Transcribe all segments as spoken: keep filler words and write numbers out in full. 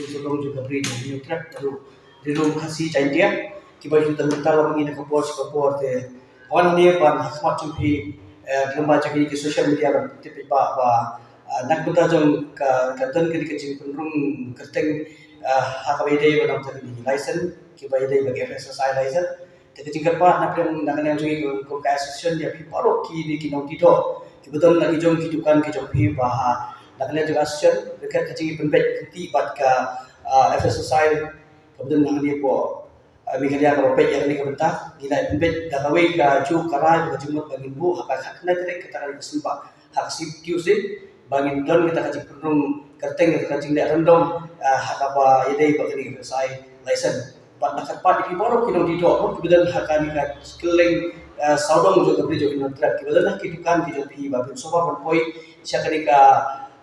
Sawdong jong ka Bri jong ngi, Hynñiewtrep, Ri Lum Khasi Jaiñtia, kiba ju don mynta la mynta na ka por sha ka por. Te wan hangne ban ha khmat jong phi, eh, lyngba jong kine ki social media ban tip ba, ba, ah, na ka bynta jong ka, ka don kane ka jingpynrung kyrteng, ah, ha kaba ïadei bad na ka bynta kine ki license kiba ïadei bad ka F S S I license. Te ka jingkyrpad na pdeng, na ka liang jong ngi kum ka association ïa phi baroh kine ki nongtei doh kiba don la ki jong ki dukan ki jong phi, ba ha na ka liang jong ka association, ryngkat ka jingpynbeit kynti bad ka, ah, F S S I kaba don hangne hapoh, ah, Meghalaya kaba peit ïa kane ka bynta. Ngi la pynbeit da kawei ka juk ka rai bad ka jingmut ba ngin buh ha ka khatkhyndai tarik kata ka September, ha ka Tuesday, ba ngin don kata ka jingpynrung kyrteng, kata ka jingleh random, ah, ha kaba ïadei bad kane ka F S S I license. Bad nga kyrpad ïa phi baroh ki nongtei doh kiba don ha kane ka kylleng, ah, sawdong jong ka Bri jong Hynñiewtrep, kiba don ha ki dukan ki jong phi, ba phin sngewbha ban poi sha kane ka,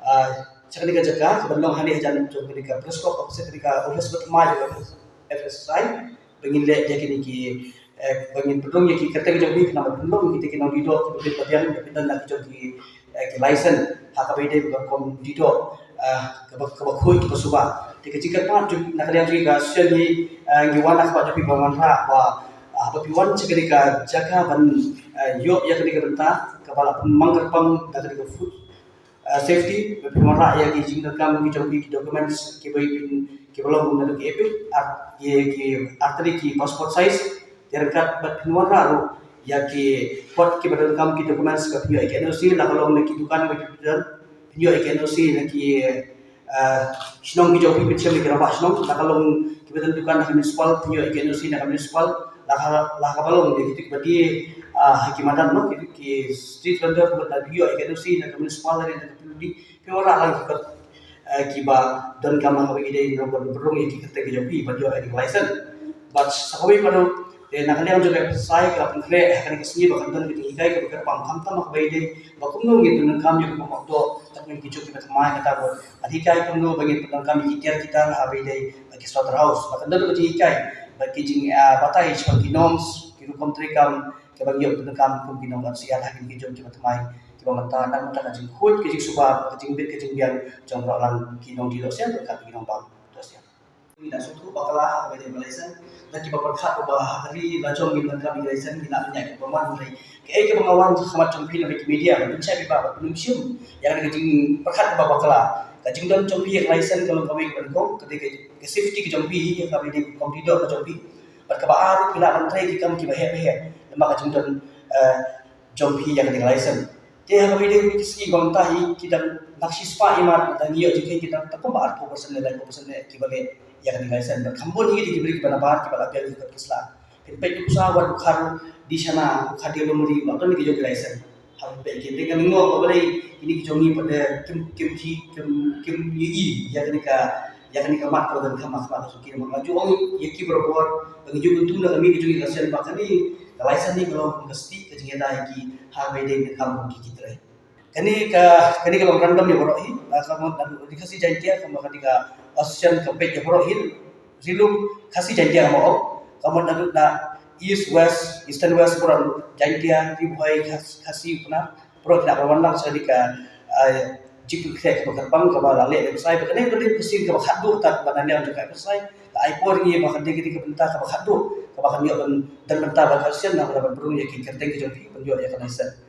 ah, sha kane ka jaka kaban long hangne hajan jong kane ka press club, opposite kane ka office ba thymmai jong ka F S S I, ba ngin leh ïa kine ki, eh, ba ngin pynrung ïa ki kyrteng jong phi, khnang ba phin long kita ki nongtei doh kiba bit ba biang, ba phin don la ki jong ki, eh, ki license ha kaba ïadei bad ka rukom tei doh, eh, kaba, kaba khuid, kaba suba. Te ka jingkyrpad jong, na ka liang jong ngi ka association hi, eh, ngi wan ha khmat jong phi ban wanrah ba, ah, ba phi wan sha kane ka jaka ban, eh, ïoh ïa kane ka bynta kaba la pynmang kyrpang da kane ka food, ah, safety, ba phin wanrah ïa ki jingdonkam ki jong phi, ki documents kiba phin, kiba long naduh ki EPIC, ar, ki, ki artylli ki passport size, te ryngkat bad phin wanrah ruh ïa ki kot kiba donkam, ki documents, ba phin ïoh ïa ki N O C, la ka long na ki dukan ba ki don, phin ïoh ïa ki N O C na ki, ah, shnong ki jong phi, phin shem ïa ki rangbah shnong, la ka long kiba don dukan na ka municipal, phin ïoh ïa ki N O C na ka municipal, la ka, la kaba long ïa kitu kiba die, ah, ha ki madan, no, ki, ki street vendor, kiba la ïoh ïa ki N O C na ka municipal lane na ka P W D, phin wanrah lang ki kot, eh, kiba donkam ha kaba ïadei, no, ban pynrung ïa ki kyrteng ki jong phi ban ïoh ïa ki license. Bad sa kawei pat ruh, te na ka liang jong ka F S S I ka la pynkhreh ha kane ka sngi ba kan don ka jinghikai kaba kyrpang khamtam ha kaba ïadei ba kumno ngin pyndonkam ïa ka mot doh, tang ki juk kiba thymmai, kata ba ban hikai kumno ba ngin pyndonkam ïa ki tiar ki tar ha kaba ïadei bad ki slaughterhouse. Ba kan don ka jinghikai bad ki jing, ah, batai shaphang ki norms, ki rukom treikam kiba ngi ïoh pyndonkam kum ki nong N C R ha kine ki juk kiba thymmai, kiba mynta, na ka bynta ka jingkhuid, ka jingsuba, ka jingbit, ka jingbiang jong baroh lang ki nongdie dohsiang, bad ki nongbam dohsiang. Ngi la sngewthuh bakla ha kaba ïadei bad license, da kiba pyrkhat ba ha ka ri la jong ngim donkam ïa ki license, ngi la ïa ki pynman. Hynrei kaei kaba nga wan ha khmat jong phi na ka media, ban pynshai paidbah ba phin ym shim ïa kane ka jingpyrkhat kaba bakla. Ka jingdon jong phi ïa ka license ka long kawei kaba nyngkong, ka dei ka, ka safety ka jong phi, ïa kaba ïadei bad ka rukom tei doh ka jong phi. Bad kaba ar, phi lah ban trei ki kam kiba heh ba heh namar ka jingdon, eh, jong phi ïa kane ka license. Te ha kaba ïadei bad ki sngi ba mynta hi, ki dang, dang shispah i mat, dang ïoh jingkheiñ ki dang tang kumba arphew percent ne laiphew percent ne kiba leh ïa kane ka license. Bad kham bun hi ki briew kiba nabar kiba la biang ïa ki kot ki sla. Phin peit u Ksa Wad, u Khar Dishana, u Khar Dialomri, ba don ki jong ki license. Ha phi peit ki, te kane nga ong ba balei kine ki jong ngi pat de kim, kim ki, kim, kim ïohi ïa kane ka, ïa kane ka mat kaba donkam ha khmat ka jong ki. Namar nga ju ong ïa ki barabor ba ngi ju kyntu na ka miet ka jong ngi ka sien ba kane ka license ne ka long kum ka stick ka jingïada ïa ki ha kaba ïadei bad kam kum ki, ki trei. Kane ka, kane ka long random ïa baroh hi, ah, ka mut naduh Ri Khasi Jaiñtia, ka mut kane ka association ka peit ïa baroh hi, Ri Lum Khasi Jaiñtia ka mut, ka mut naduh na East, West, Eastern West, baroh, Jaiñtia, Ri Bhoi, Khas-, Khasi, Upper, baroh ki lah ban wan lang sha kane ka, ah, jingpynkhreh kaba kyrpang kaba la leh da F S S I. Bad kane ka dei ka sien kaba khatduh tad ba na liang jong ka F S S I ka ai por ïa ngi, ba kane ka dei ka bynta kaba khatduh kaba kan ïoh ban don bynta bad ka association, namar ban pynrung ïa ki kyrteng ki jong phi ban ïoh ïa ka license.